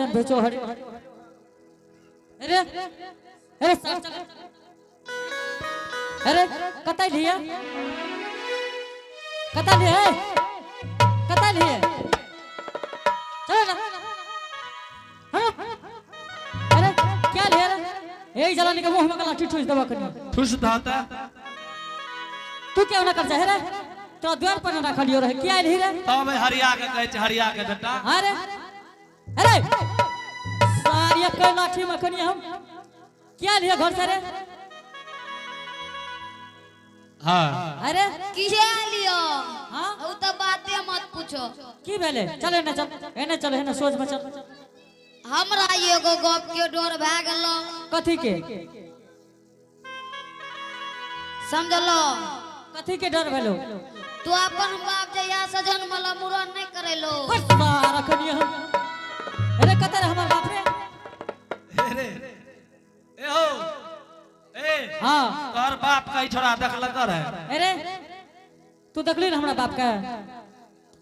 ऐसन बेचो हरी। अरे अरे सर चल। अरे कतई लिया, कतई लिया है, कतई लिया, चलो ना। हाँ? अरे क्या लिया रे? यही जलाने के मुंह में लाठी ठूस दबा कनी। ठुस धाता। तू क्यों ना कर चाहे रे? तोरा द्वार पर ना रखलियो रहे, क्या आइल रे? तब हरिया के कहै छै, हरिया के बेटा। अरे अरे सारी के लाठी में कनी हम क्या लिया घर से रे? हाँ। अरे किहे लियो? हाँ? उ तो बाते मत पूछो। की भेले? चल एने, चल एने, चल एने, सोच में चल। हमरा एगो गप के डर भए गेलो। कथी के? समझलो? कथी के डर भेलो? तू अपन बाप जहिया से जन्मल मुड़न नहीं करेलो। बस रखनी हम। अरे कतर हमर बाप रे? अरे ए हो ए। हाँ। तोहर बाप कहीं छोड़ा देखल कर है? अरे तू देखली ना हमरा बाप के?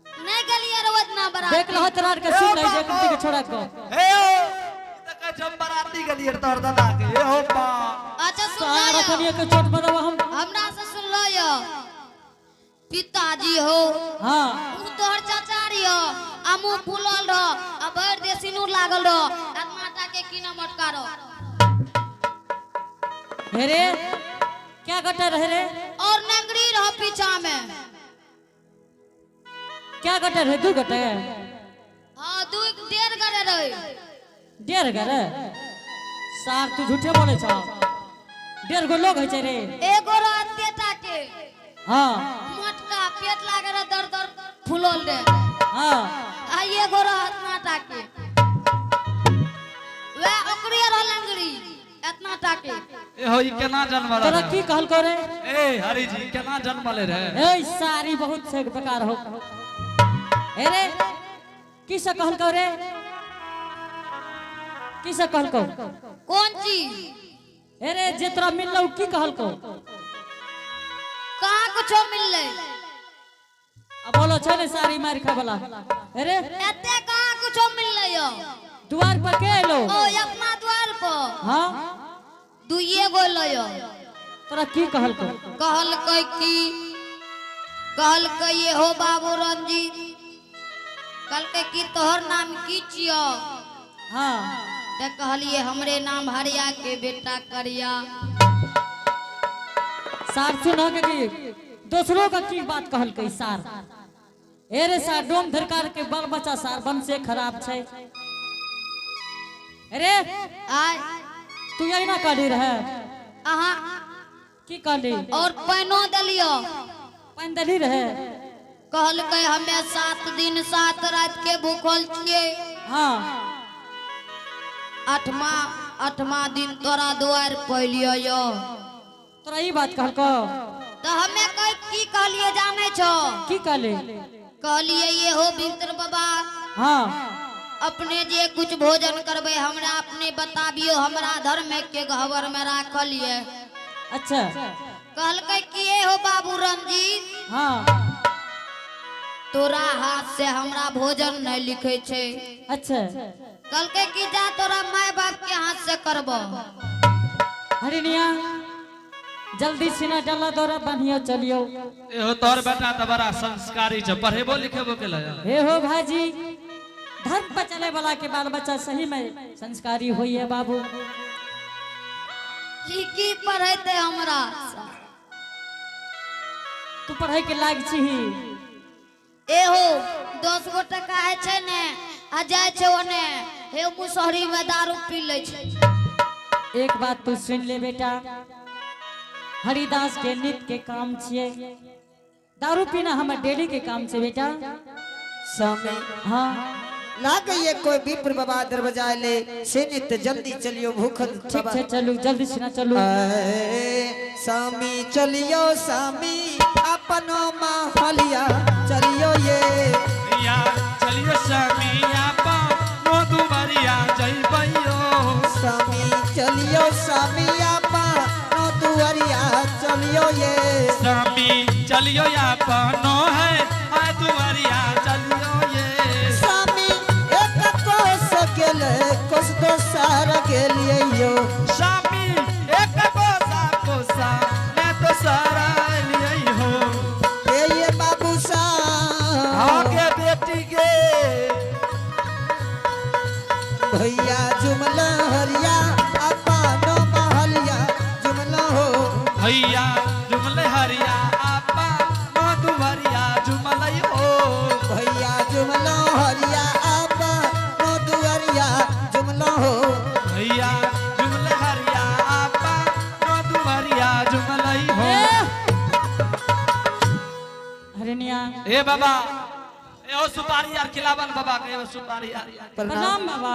नहीं गेलिए रोज ना बरात। देख लहो तोरा के सुन ले देख के छोड़ा को। ए हो, ई त कहै छै हम बराती गेलियै तोहर दादा के। ए हो बाप। अच्छा सुन सारा लो। रखनी के चोट बदवा हम। हमरा से सुन लो यो, पिताजी हो। हाँ। उ तोहर चाचा रियो आ मुंह फूलल रह आ भरि देह सिनूर लागल रह आ माता के की न मटका रह। अरे क्या घटा रहे रे? और नंगड़ी रह पीछा में। क्या घटा रहे? दू घटे? हाँ, दू डेढ़ गरे रहे। 1.5 गरे? सार तू झूठे बोले छ, 1.5 गो लोग है छै रे। एगो रह तेटा के। हाँ। मटका पेट लागे रह दर दर फूलल रे। हाँ। आ एगो रह इतना के, वह ओकरे रह लंगड़ी इतना टाके। ए हो, ई केना जन्मल तोरा रहे? की कहल करे? ए हरि जी, केना जन्मले रहे? ए सारी बहुत से बेकार हो। अरे की से कहल करे, की से कहल को? कौन चीज? अरे जे तोरा मिललो की कहल को? कहाँ कुछो मिलले। आ बोलो छै ने सारी मार खाय वाला। अरे एते कहाँ कुछो मिलले यो। द्वार पर के एलो? ओ अपना द्वार पर। हाँ। दुइये गो लयो। तोरा की कहल को? कहलकै की, कहलकै ये हो बाबू रंजीत, कहलकै की तोहर नाम की छियो? हाँ। ते कहलिए हमरे नाम हरिया के बेटा करिया। सार सुन के की दोसरों का की बात कहल कई सार। ए रे सार, डोम धरकार के बाल बच्चा सार बन से खराब छै। अरे आय। तू यही ना कहली रहे? अहाँ। की कहली? और पैनो देलियो। पानि देली रहे? कहलकै हमे 7 दिन 7 रात के भूखल छियै। हाँ। आठमा दिन तोरा दुआर पैलियो यो। तोरा ई बात कहलको? तो हमे कह की कहलिए जाने छो? की कहली? कहलिए ये हो मित्र बाबा, हाँ। अपने जे कुछ भोजन करबै हमरा अपने बताबियो, हमरा धर्म के गहबर में राखल ये। अच्छा। कहलकै कि ए हो बाबू रंजीत, हाँ। तोरा हाथ से हमरा भोजन नहीं लिखे छै। अच्छा। कहलकै कि जा तोरा माय बाप के हाथ से करबो। हरिनिया, जल्दी सीना डाला दौरा बान्हियो चलियो। ए हो, तोहर बेटा त बड़ा संस्कारी छै, पढ़ेबो लिखेबो के लया। हे हो भाजी, धर्म पर चले वाला के बाल बच्चा सही में संस्कारी होई है बाबू। ई की पढ़ेते हमरा? तू पढ़े के लायक छी? ए हो, 10 गो टका है छै ने आ जाइ छै ओने हे मुसहरी में दारू पी लै छै। एक बात तू सुन ले बेटा, हरिदास के नित के काम छिए दारू पीना, हमर डेली के काम छै बेटा। स्वामी। हाँ। लागे कोई विप्र बाबा दरवाजा ले से नित जल्दी चलियो भूखल। ठीक छै, चलू जल्दी से ना चलू। आए, स्वामी चलियो, स्वामी अपनो माहौलिया चलियो ये। या चलियो स्वामी आपा नो दुबरिया जइबैयो। स्वामी चलियो, स्वामी अपनो दुआरिया चलियो ये। स्वामी चलियो आपनो है आय दुआरिया चलियो ये। स्वामी एक कोस गेले। भैया जुमला हरिया अपनो महलिया जुमला हो। भैया जुमले हरिया आपा नो दुवरिया जुमलई हो। भैया जुमला हरिया अपनो दुआरिया जुमला हो। भैया जुमले हरिया आपा नो दुवरिया जुमलई हो। हरिणिया। ए बाबा, ए ओ सुपारी यार खिलावन बाबा के, ए सुपारी यार। प्रणाम बाबा।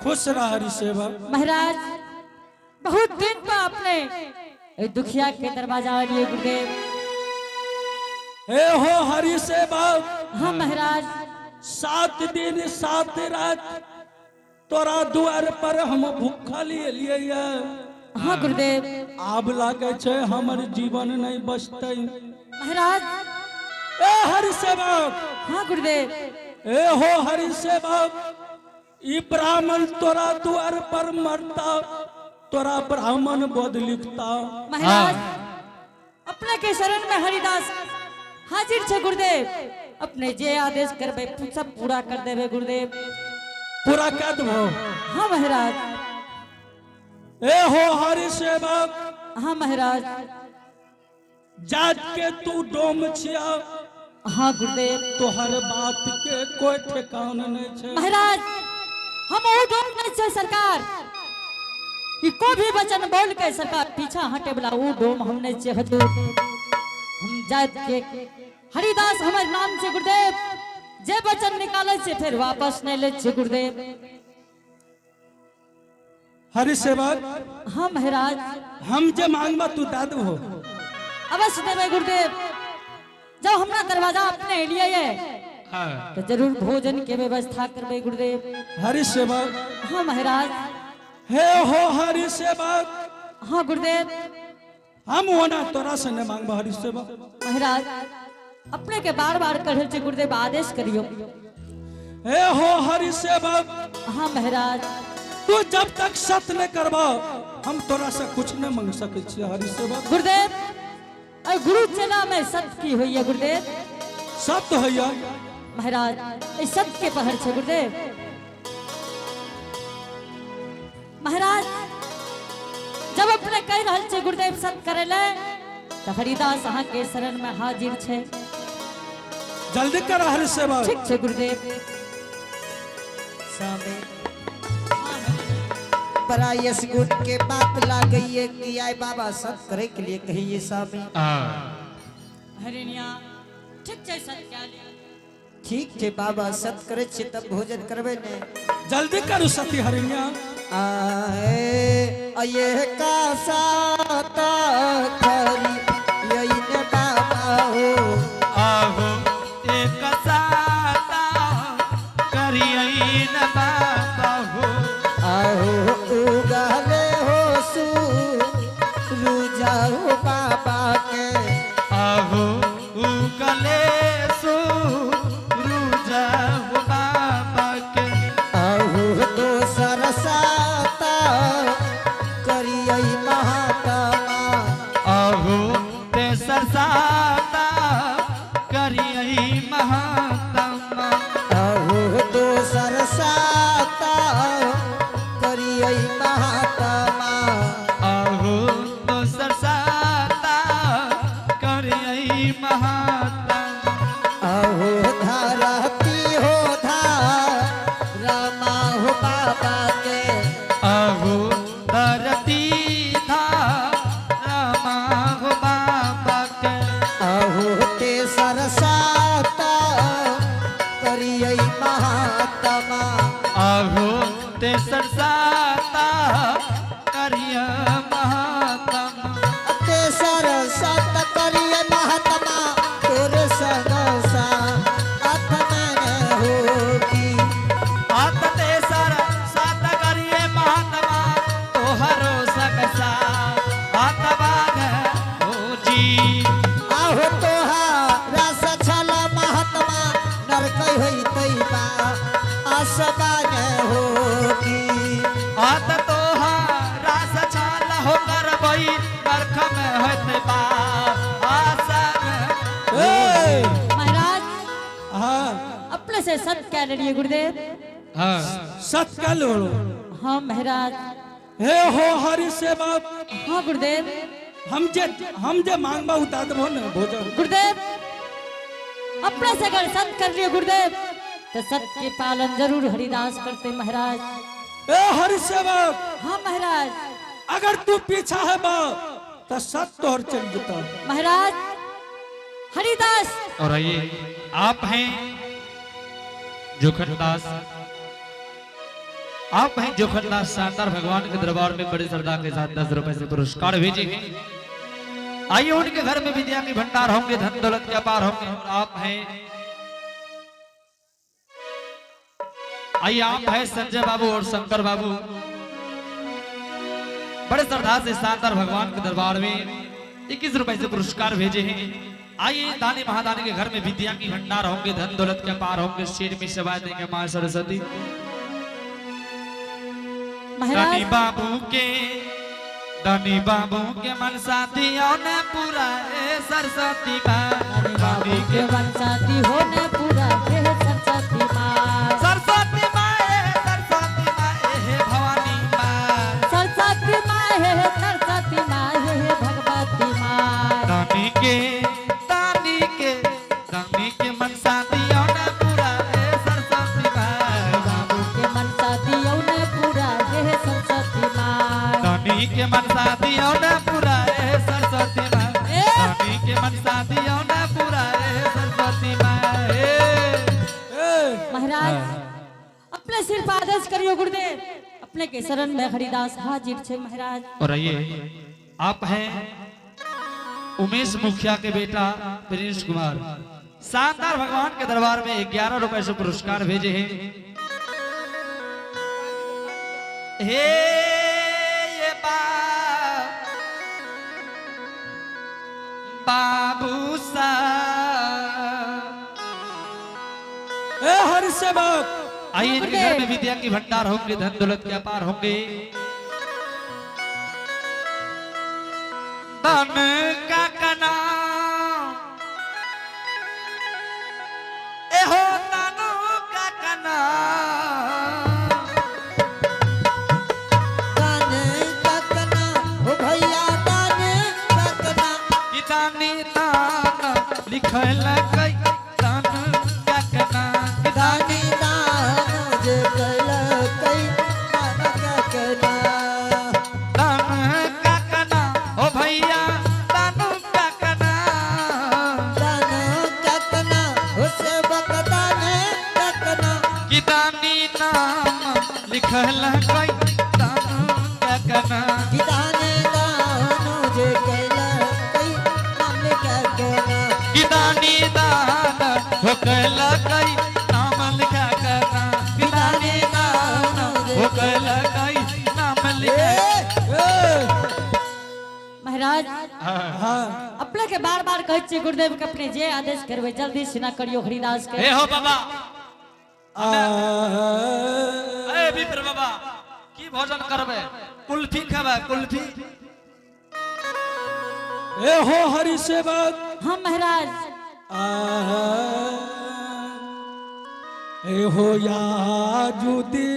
खुश रह हरि सेवक। महाराज, बहुत दिन पर अपने ए दुखिया के दरवाजा आलिए गुरुदेव। हे हो हरि सेवक। हाँ महाराज। 7 दिन 7 रात तोरा दुआर पर हम भूखल एलियै ये। हाँ गुरुदेव। आब लागे छै हमर जीवन नहीं बचतै। महाराज। ए हरि सेवक। हाँ गुरुदेव। ए हो हरि सेवक, ई ब्राह्मण तोरा दुआर पर मरता, तोरा ब्राह्मण बोध लिखता। महाराज, अपने के शरण में हरिदास हाजिर छे गुरुदेव। अपने जे आदेश करबे सब पूरा कर देबे गुरुदेव। पूरा कर देबो? हाँ महाराज। ए हो हरि सेवक। हाँ महाराज। जात के तू डोम छिया। हाँ गुरुदेव। तोहर बात के कोई ठिकान नहीं छे। महाराज, हम ओ डोम नहीं छे सरकार कि को भी वचन बोल के सरकार पीछा हटे वाला ओ डोम हम नहीं छे हजूर। हम जात के हरिदास हमर नाम छे गुरुदेव। जे वचन निकाले छे फिर वापस नहीं ले छे गुरुदेव। हरि सेवक। हाँ महाराज। हम जे मांगबा तू दे देबो? अवश्य देवे गुरुदेव। जब हमरा दरवाजा अपने एलिए है तो जरूर भोजन के व्यवस्था करबे गुरुदेव। हरि सेवक। हाँ महाराज। हे हो हरि सेवक। हाँ गुरुदेव। हम ओना तोरा से नहीं मांगबा हरि सेवक। महाराज, अपने के बार बार कहल छे गुरुदेव, आदेश करियो। हे हो हरि सेवक। हाँ महाराज। तू जब तक सत्य नहीं करबा हम तोरा से कुछ नहीं मांग सके छियै हरि सेवक। गुरुदेव, अरे गुरु चेला में सत्य की हुई है गुरुदेव? सत्य होइया। महाराज, ए सत्य के पहर छे गुरुदेव। महाराज, जब अपने कह रहल छे गुरुदेव सत्य करे ले तो हरिदास अहाँ के शरण में हाजिर छे। जल्दी कर हरि सेवक। ठीक छे गुरुदेव। स्वामी, बड़ा यश गुण के बात ला गई है कि आए बाबा सत करे के लिए कहिए स्वामी। हरिणिया, ठीक छे सत्य क्या लिए। ठीक छे बाबा, सत करे छे तब भोजन करबे ने। जल्दी करू सती हरिणिया। आए अये का सात खरी यही ने बाबा हो। आहो एक साता करियई न बाबा हो। आहो उगले हो सू रुझाओ बाबा के। आहो उगले सो रुझाओ बाबा के। आहो दोसर साता करियई महात्मा। आहो तेसर साता करियई महात्मा। आहो दोसर साता करियई महात्मा। आहो दोसर साता करियई महात्मा। आहो धरती हो धा रामा हो बाबा के। आहो धरती धा रामा हो बाबा के। आहो तेसर साता करियई महात्मा। आहो तेसर साता करिय महात्मा। तेसर सात करिय महात्मा तोर संग सा आत्मा होगी। आत तेसर सात करिय महात्मा तोहरो सकसा आत्मा हो जी। आहो तोहारा सछल महात्मा नरक होइतै बा आसमान होगी। आत तोहरा सछल हो करबई नरक में होत बा आसन। ए महाराज। हाँ। अपने से सत्य क्या लड़िए गुरुदेव? हाँ। सत कल हो। हाँ महाराज। हे हो हरि सेवक। हाँ गुरुदेव। हम जे मांगबा उतार देबो ने भोजन। गुरुदेव, अपने से अगर सत कर लियो गुरुदेव तो सत के पालन जरूर हरिदास करते महाराज। ए हरि सेवक। हाँ महाराज। अगर तू पीछा है बा तो सत तोहर चल जता। महाराज हरिदास। और आइए आप हैं जोखन दास, आप हैं जोखन दास शानदार भगवान के दरबार में बड़े श्रद्धा के साथ 10 रुपए से पुरस्कार भेजे हैं। आइए उनके घर में विद्या के भंडार होंगे, धन दौलत के अपार होंगे। और आप हैं, आइए आप हैं संजय बाबू और शंकर बाबू, बड़े श्रद्धा से शानदार भगवान के दरबार में 21 रुपए से पुरस्कार भेजे हैं। आइए दानी महादानी के घर में विद्या की भंडार होंगे, धन दौलत के पार होंगे, शेर में सेवा देंगे मां सरस्वती। महाराज। दानी बाबू के मन साथी ने पूरा ए सरस्वती माँ। दानी बाबू के मन साथी हो ने पूरा हे सरस्वती माँ। सरस्वती माँ सरस्वती माँ हे भवानी माँ। सरस्वती माँ हे सरस्वती माँ हे भगवती माँ। दानी के दानी के दानी के मन साथी ने पूरा ए सरस्वती माँ। बाबू के मन साथी ने पूरा हे सरस्वती माँ। दानी के मन साथी ने पूरा ए सरस्वती माँ। ए! दानी के मन साथी ने पूरा ए सरस्वती माँ। ए! महाराज, अपने सिर पर आदेश करियो गुरुदेव, अपने के शरण में हरिदास हाजिर छे महाराज। और आइए आप हैं उमेश मुखिया के बेटा प्रिंस कुमार, शानदार भगवान के दरबार में 11 रुपए से पुरस्कार भेजे हैं। हे ये बाबू सा। ए हरि सेवक। आइए इनके घर में विद्या की भंडार होंगे, धन दौलत के अपार होंगे। धन का कना ए हो तनु का कना। दान का कना ओ भैया दान का कना। कि दानी दान लिखल कई दान का कना। कि दानी दानी दान जे कैलकै दान का कना। दान का कना ओ भैया दान का कना। दान का कना ओ सेवक दान का कना। कि दानी नाम लिखल कई दान का कना। कि दान दान जे कैलकै नाम का कना। कि दानी दान हो कैलकै नाम लिखा कना। कि दानी दान हो कैलकै नाम लिखा। ए! महाराज। हाँ। अपने के बार बार कहै छियै गुरुदेव के अपने जे आदेश करबै जल्दी सिना करियो हरिदास के। हे हो बाबा। आ ए विप्र बाबा, की भोजन करबे? कुल्फी खेबे कुल्फी? ए हो हरि सेवक। हाँ महाराज। आ ए हो याजुदी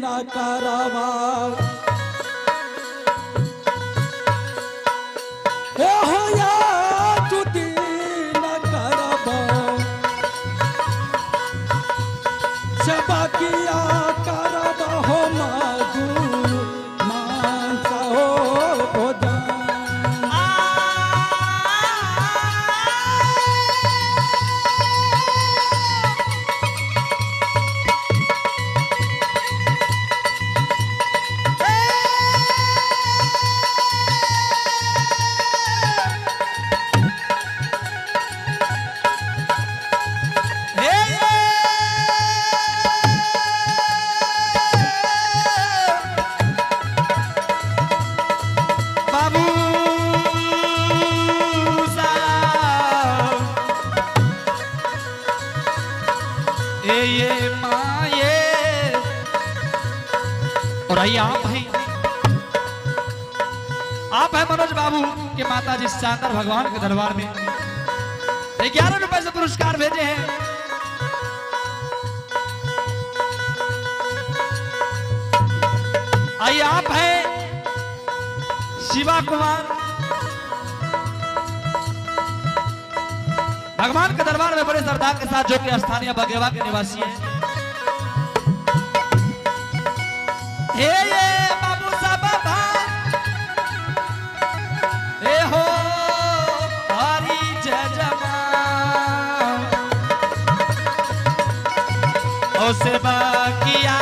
ना करवा, ए हो याजुदी ना करवा, सेवकिया करवा हो मधु मांस हो भोजन। हे बाबू साहब, ए ये माये। और आइए आप हैं, आप हैं मनोज बाबू के माता जी शानदार भगवान के दरबार में 11 रुपए से पुरस्कार भेजे हैं। आइए आप हैं शिवा कुमार, भगवान के दरबार में बड़े श्रद्धा के साथ, जो कि स्थानीय बगेवा के निवासी हैं। हे ये बाबू साहब हे हो हरी जय जमा ओ सेवा किया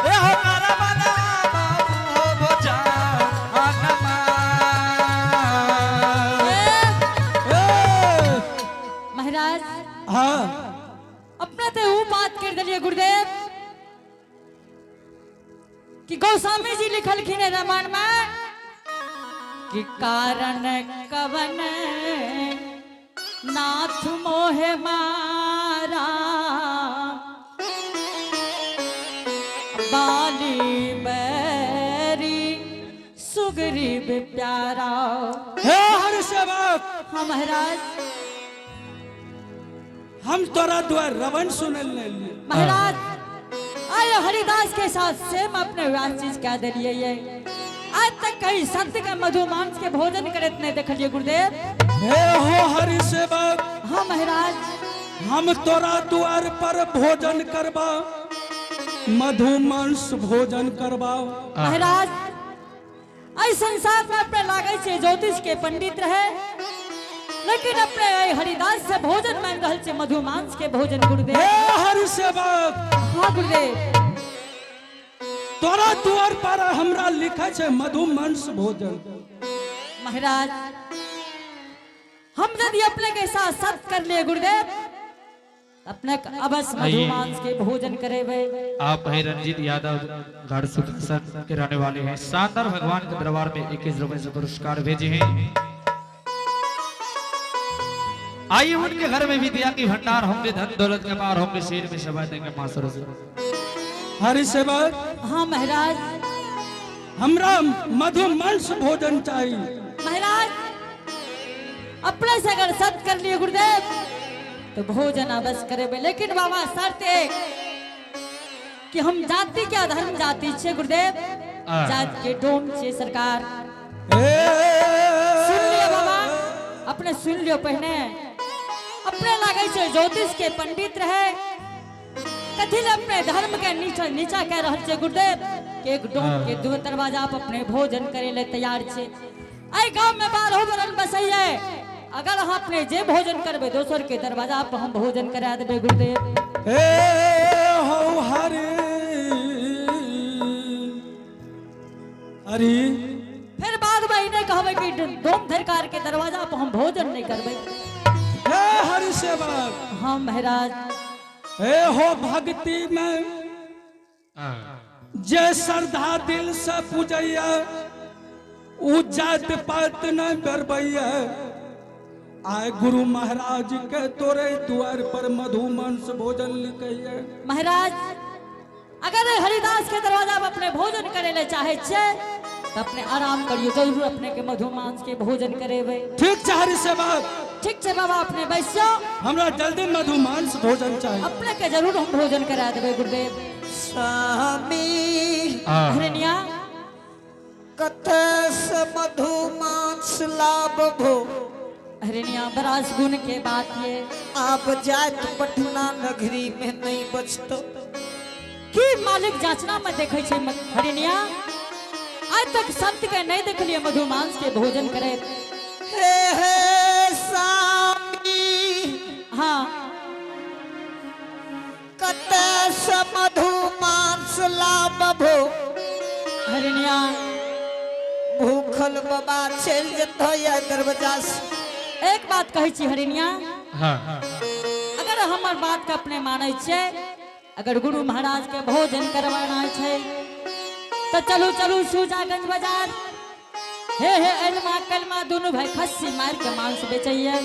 ए हो करमना बाबू हो बोझा आनमा। ए, महाराज हाँ अपना तो वो बात कर दिलिए गुरुदेव कि गोस्वामी जी लिखलखिन है रामायण में कि कारण कवन नाथ मोहे मारा बाली बैरी सुग्रीव प्यारा। हे हरि सेवक। हाँ महाराज। हम तोरा द्वार रवन सुनल नहीं लिए। महाराज आए हरिदास के साथ सेम अपने वह चीज क्या दिलिए ये आज तक कहीं संत के मधुमांस के भोजन करत नहीं देखलिए गुरुदेव। हे हो हरि सेवक। हाँ महाराज। हम तोरा द्वार पर भोजन करबा, मधुमांस भोजन करबा। महाराज आई संसार में अपने लागे छे ज्योतिष के पंडित रहे, लेकिन अपने आई हरिदास से भोजन मान रहल छे मधुमांस के भोजन गुरुदेव। हे हरि सेवक। हाँ गुरुदेव। तोरा द्वार पर हमरा लिखा छे मधुमांस भोजन। महाराज हम यदि अपने के साथ सत कर लिए गुरुदेव, अपने के अवश्य मधुमांस के भोजन करेबे। आप भाई रंजीत यादव गढ़ सुखासन के रहने वाले हैं। शानदार भगवान के दरबार में 21 रुपए से पुरस्कार भेजे हैं। आइए उनके घर में विद्या की भंडार होंगे, धन दौलत के पार होंगे, शेर में सभा देंगे मां सरस्वती। हरि सेवक। हाँ महाराज। हमरा मधुमांस भोजन चाहिए। महाराज अपने से अगर सत कर लिए गुरुदेव तो भोजन अवश्य करेबे, लेकिन बाबा शर्त एक कि हम जाति के अधर्म जाति छे गुरुदेव, जात के डोम छे सरकार। हे सुन लियो बाबा, अपने सुन लियो पहने। अपने लागे छे ज्योतिष के पंडित रहे, कथी ले अपने धर्म के नीचा नीचा कह रहल छे गुरुदेव कि एक डोम के दू दरवाजा पर अपने भोजन करे ले तैयार छे। एहि गांव में 12 बरन बसैये, अगर अहाँ अपने जे भोजन करबे दोसर के दरवाजा पर हम भोजन करा देबे गुरुदेव। हे हो हरि हरि। फिर बाद में ई नहीं कहबे कि डोम धरकार के दरवाजा पर हम भोजन नहीं करबे। हे हरि सेवक। हाँ महाराज। हे हो भक्ति में जे श्रद्धा दिल से पूजैया उ जात पात न डरबैया। आए गुरु महाराज के तोरे द्वार पर मधुमांस भोजन लिखैया। महाराज अगर हरिदास के दरवाजा पर अपने भोजन करे ले चाहे छे तो अपने आराम करियो, जरूर अपने के मधुमांस के भोजन करेबे। ठीक छै हरि सेवक। ठीक छै बाबा, अपने बैसो। हमरा जल्दी मधुमांस भोजन चाहिए। अपने के जरूर हम भोजन करा देबे गुरुदेव। स्वामी। हरनिया। कतऽ से मधुमांस लाबभो? हरनिया बरास गुण के बात ये। आब जात पटना नगरी में नहीं बचतो। की मालिक जाचना में देखे छे हरनिया, आज तक संत के नहीं देखलिए मधुमांस के भोजन करे। हे हे स्वामी। हाँ। कतऽ से मधुमांस लाबभो? हरनिया। भूखल बाबा चलि जेतौ या दरवाजा से। एक बात कहै छी हरिनिया। हाँ। अगर हमर बात के अपने मानै छियै, अगर गुरु महाराज के भोजन करवाना छै तो चलू चलू सूजागंज बाजार। हे हे एलमा कलमा दोनों भाई खस्सी मार के मांस बेचैये।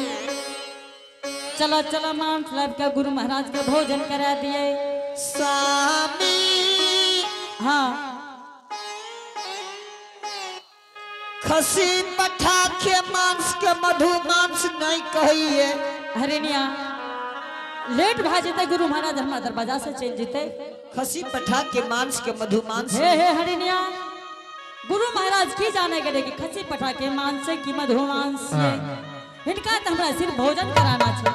चलो चलो मांस लाब के गुरु महाराज के भोजन करा दिए। स्वामी। हाँ। खसी पठा के मांस के मधु मांस नहीं कहिए। हरिनिया। लेट भए जेतै गुरु महाराज हमरा दरवाजा से चलि जेतै। खसी पठा के मांस के मधुमांस। हे हे हरिनिया, गुरु महाराज की जाने गेले कि खसी पठा के मांस छै कि मधुमांस छै? हिनका तऽ हमरा सिर्फ भोजन कराना छै।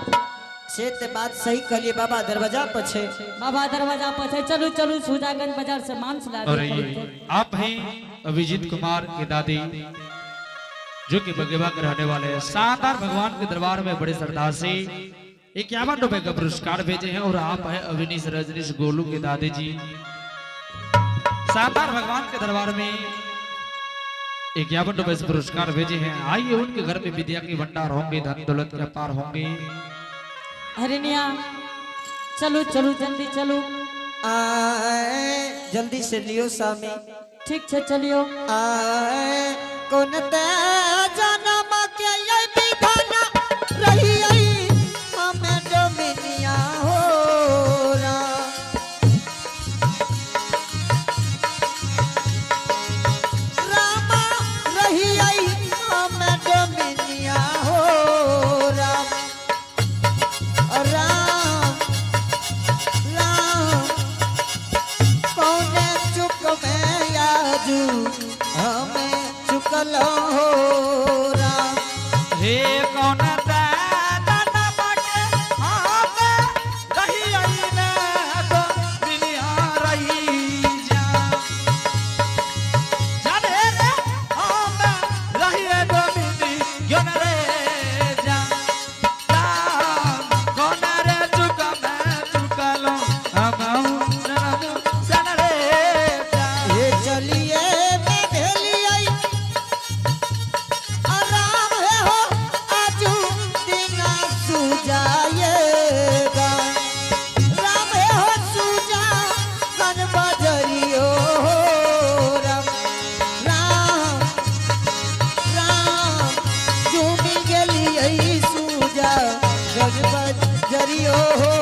से ते बात सही कहलिए, बाबा दरवाजा पर छै। बाबा दरवाजा पर छै, चलू चलू, सुजागंज बाजार से मांस ला। और ये आप हैं अभिजीत कुमार के दादी, जो कि बगेवा के रहने वाले हैं। शानदार भगवान के दरबार में बड़े श्रद्धा से 51 रुपए का पुरस्कार भेजे हैं। और आप हैं अविनीश रजनीश गोलू के दादी जी, शानदार भगवान के दरबार में 51 रुपए से पुरस्कार भेजे हैं। आइए, उनके घर में विद्या के भंडार होंगे, धन दौलत के अपार होंगे। हरिनिया, चलू चलू, जल्दी चलू। आए, जल्दी से लियो स्वामी। ठीक छै, चलियो। आए, कोन ते जनम के ये विधाना रही आई हमें डोमिनिया हो राम। रामा रही आई हमें डोमिनिया हो राम, राम राम। कौने चुक में आजू हमें चुकल हो राम। हे कौन दादा के आमे रही आई ने तो दुनिया रही जा जाने रे आमे रही डोमिनी क्यों न रे जा राम। कौन रे चुक मैं चुकलो हम नम सन रे जा। हे चलिए मैं भेलियै आराम है हो आजू दिना सुजाएगा। राम है हो सुजा गन बजरियो हो राम राम राम। झूमी गेलियै सुजा गन बजरियो हो।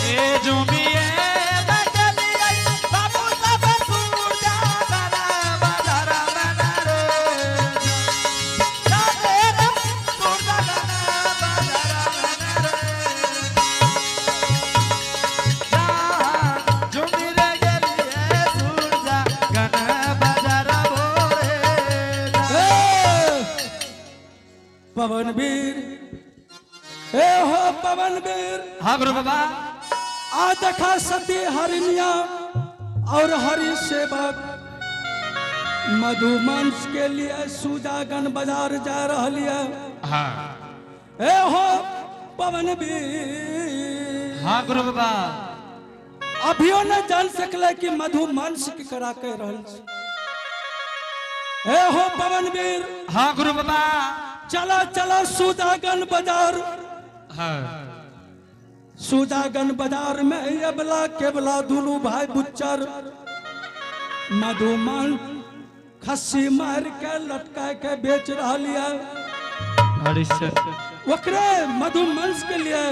ए झूमिए बदलियै बाबू सब सूरजा बना बदरा बना रे जाने रे सूरजा बना बदरा बना रे जा। झूमी रे गेलिए सूरजा गना बजरा भोरे जा। पवन वीर, ए हो पवन वीर। हाँ गुरु बाबा। आ देखा, सती हरिनिया और हरि सेवक मधुमांस के लिए सुजागन बाजार जा रहा है। ए हो पवन वीर। हाँ गुरु बाबा। अभियो न जान सकले कि मधुमांस के करा के रहल छै। ए हो पवन वीर। हाँ गुरु बाबा। चला चला सुजागन बाजार। सुजागन बाजार में अबला केवला दोनों भाई बुच्चर मधुमान खस्सी मार के लटका के बेच रहा है। ओकरे मधुमांस के लिए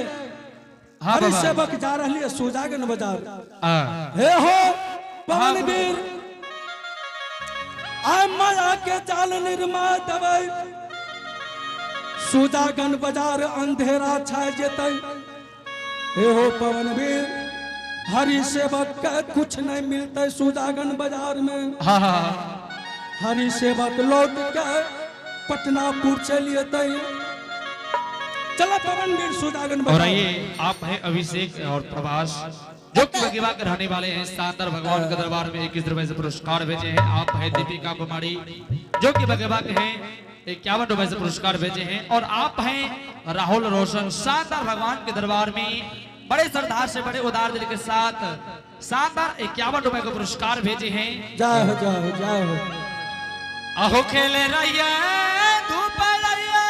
हरि बाबा। सेवक जा रही है सुजागन बाजार। हे हो पवन वीर, आय माया के जाल निर्मा दबै, सुजागन बाजार अंधेरा छा जेतै। हे हो पवन वीर, हरि सेवक के कुछ नहीं मिलते सुजागन बाजार में। हाँ हाँ हरि सेवक लौट के पटनापुर चलिए। चला पवन वीर सुजागन और बाजार। आइए, आप हैं अभिषेक और प्रभास, जो कि बगीवा के रहने वाले हैं। शानदार भगवान के दरबार में 21 रुपए से पुरस्कार भेजे हैं। आप हैं दीपिका कुमारी, जो कि बगीवा के हैं, 51 रुपए से पुरस्कार भेजे हैं। और आप हैं राहुल रोशन, शानदार भगवान के दरबार में बड़े श्रद्धा से, बड़े उदार दिल के साथ शानदार 51 रुपए का पुरस्कार भेजे हैं। जय हो, जय हो, जय हो। अहो खेले रहिए, धूप रहिए,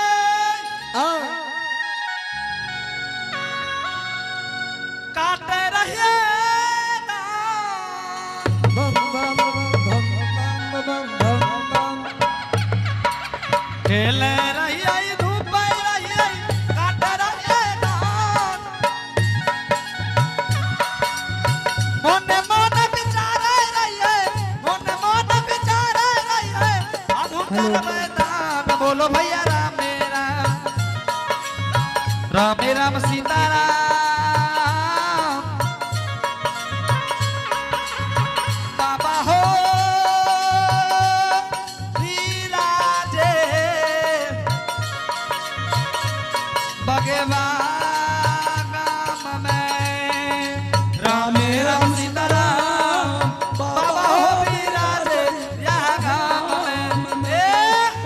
आ काटे रहिए। बम बम बम बम बम बम बम। खेले रहिए, धूप रहिए, काटे रहिए धान। मोने मोने विचारे रहिए, मोने मोने विचारे रहिए, हम करबै दान। बोलो भैया राम राम, राम राम सीता राम। बगेवा गाम में रामे राम सीताराम बाबा हो विराजे यहाँ गाम में। ए,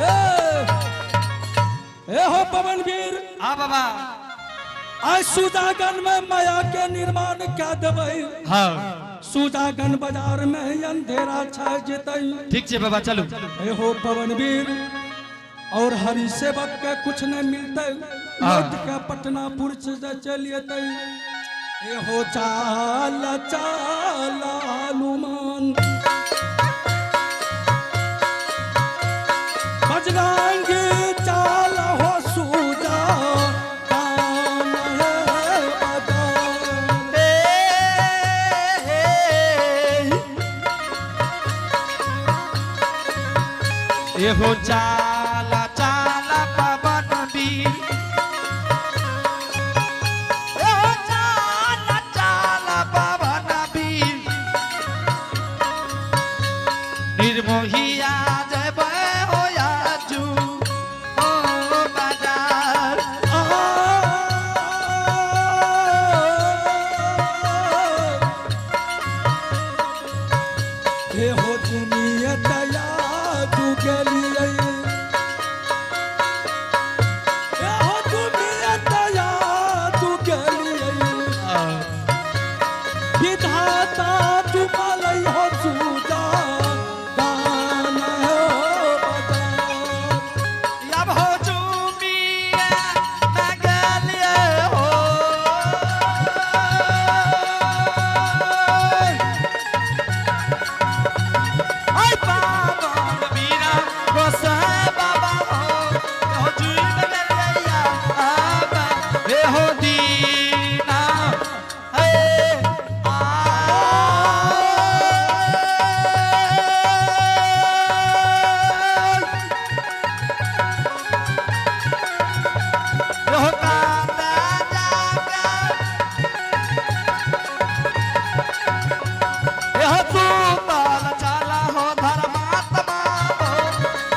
ए, ए हो पवन वीर। आ बाबा। आज सुजागन में माया के निर्माण क्या देबै। हाँ। सुजागन बाजार में अंधेरा छा जेतै। ठीक छै बाबा, चलू। ए हो पवन वीर, और हरि सेवक के कुछ नहीं मिलते, लौट के पटनापुर से चलिए। ए हो चाल चाल हनुमान बजरंगी चाल हो सुजा दान है बजान। एहो चाला चाला पवन वीर, एहो चाला चाला पवन वीर, निर्मोहिया जब हो याजू हो बाजार। हे हो दुनिया दया तू गेलियै, हे हो दुनिया दया तू गेलियै, विधाता तू मलई हो सुजा दान हो बदान। अब हो चूमिया मैं गेलिए हो। आई पावन बीरा गोसाई बाबा हो, हो चूम गेलिया आबा, हे हो दीना हे आ। हो कांदा जागा, एहो सुतल चाला हो धर्मात्मा हो,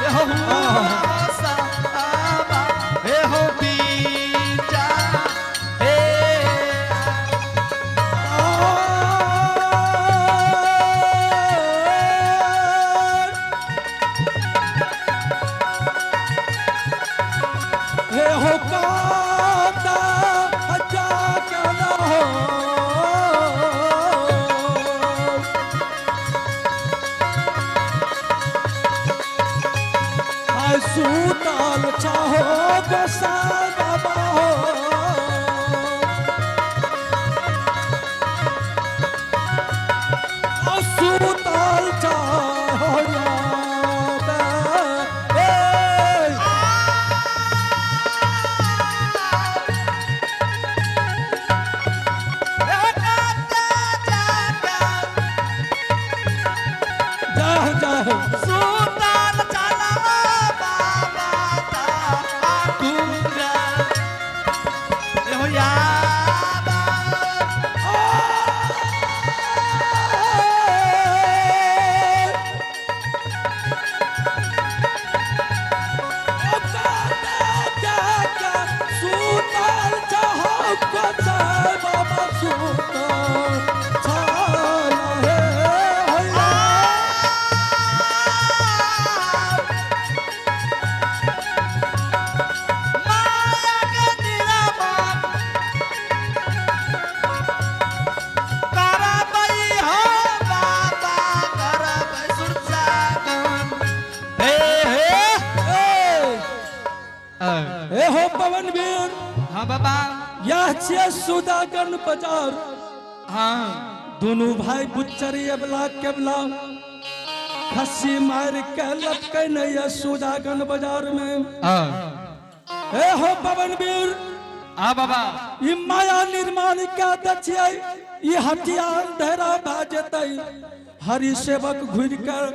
एहो हुआ एहो बीजा हे। हे हो कांदा जा के हो, आय सुतल चाहो गोसाई बाबा हो, आ सुतल चाहो याद, ए। एहो कांदा जागा जाहो जाहो। सुतल चाला हो बाबा ता आकुरा, एहो याबा। सुतल चाहो गोसाई बाबा सुतल चाल हे होया। माया के निरामन करबै हो बाबा, करबै सुरसागन। हे हे। ए हो पवन वीर। हाँ बाबा। यह छियै सुदागन बाजार। हाँ। दुनू भाई बुच्चरी एबला केबला खस्सी मार के लटके नहीं है सुदागन बाजार में। ए हो पवन वीर। हाँ बाबा। ई माया निर्माण क्या दछियै, ई हथियार अंधेरा भए जेतै, हरि सेवक घुरि कर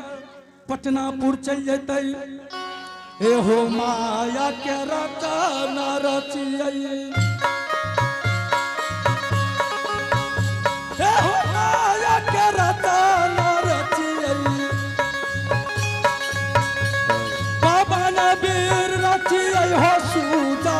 पटनापुर चलि जेतै। ए हो माया के रचना रचियै, ए हो माया के रचना रचियै, बाबा नबीर रचियै हो सुजा।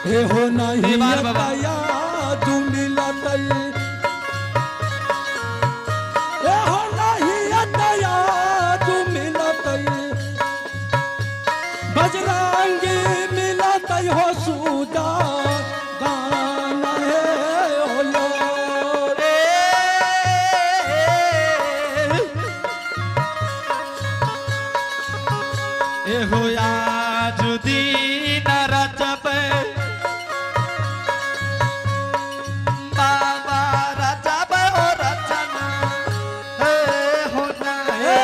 हे हो नहीं दीवार बाबा। दया तू मिलतई हे हो नहीं दया तू मिलतई बजरंगी मिलतई हो सुदा गाना हे हो यो। एहो आज दीन रजब बाबा रजब ओ रचना हे हो ना हे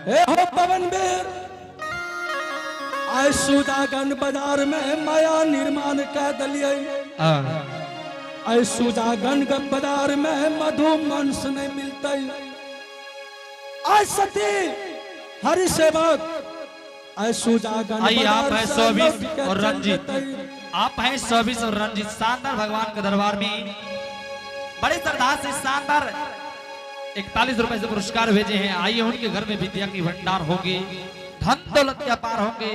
हे हो पवन वीर आय सुदागन बाजार में माया निर्माण कह दिलियै आय सुदागन के बाजार में मधु मंस नहीं मिलते आय सती हरि सेवक आय सुदागन आइए आप बाजार है से शोभित लौट के और चल रंजीत। जेतै। आप हैं शोभिस और रंजीत शानदार भगवान के दरबार में बड़े श्रद्धा से शानदार 41 रुपए से पुरस्कार भेजे हैं। आइए उनके घर में विद्या की भंडार होंगे, धन दौलत के अपार होंगे।